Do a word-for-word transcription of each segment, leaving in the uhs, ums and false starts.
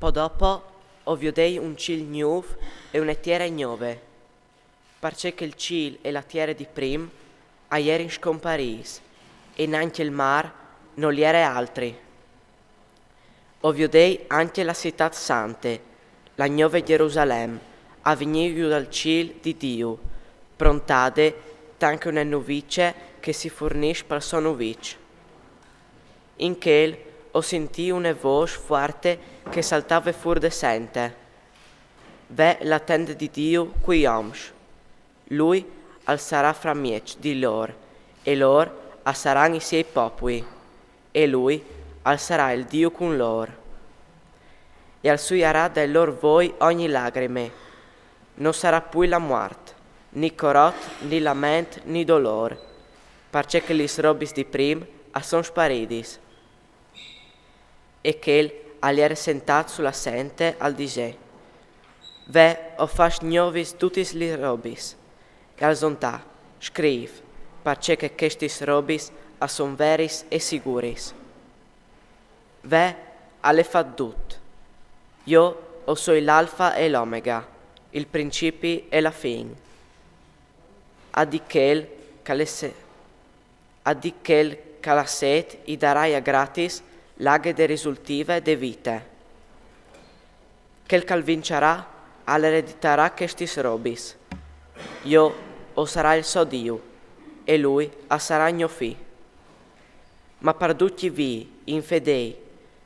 Po dopo o viodei un cîl gnûf e une tiere gnove, parcè che il cîl e la tiere di prim a jerin scomparîts, e nancje il mâr nol jere altri. O viodei ancje la citât sante, la gnove Jerusalem, a vignî jù dal cîl di Diu, prontade tant che une nuvice che si furnìs pal so nuviç. In chel o sintìi une vôs fuarte che saltave fûr de sente: Ve la tende di Diu cui oms. Lui al sarà framieç di lôr, e lôr a saran i siei popui, e lui al sarà il Diu cun lôr. E al suiarà dai lôr voi ogni lagrime. No sarà plui la muart, ni corot, ni lament, ni dolôr, parcè che lis robis di prim a son sparidis. E chel al jere sentât su la sente al disè: Ve, o fâs gnovis dutis lis robis. E al zontà: Scrîf, parcè che chestis robis a son veris e siguris. Ve, al è fat dut. Jo o soi l'Alfa e l'Omega, il principi e la fin. A di chel che al è se- A di chel che al à set i darai a gratis la aghe de risultive de vite. Chel che al vinçarà al ereditarà chestis robis. Jo o sarai il so Diu, e lui a sarà gno fi. Ma par ducj i vîi, infedei,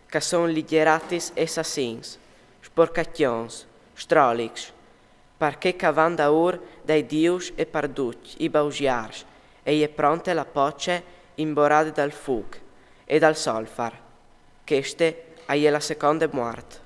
che a son ligjeratis e sassins, sporcacjons, strolics, parcè che a van daûr dai dius e par ducj i bausiârs e je pronte la poce imborade dal fûc e dal solfar. Cheste e je la seconde muart.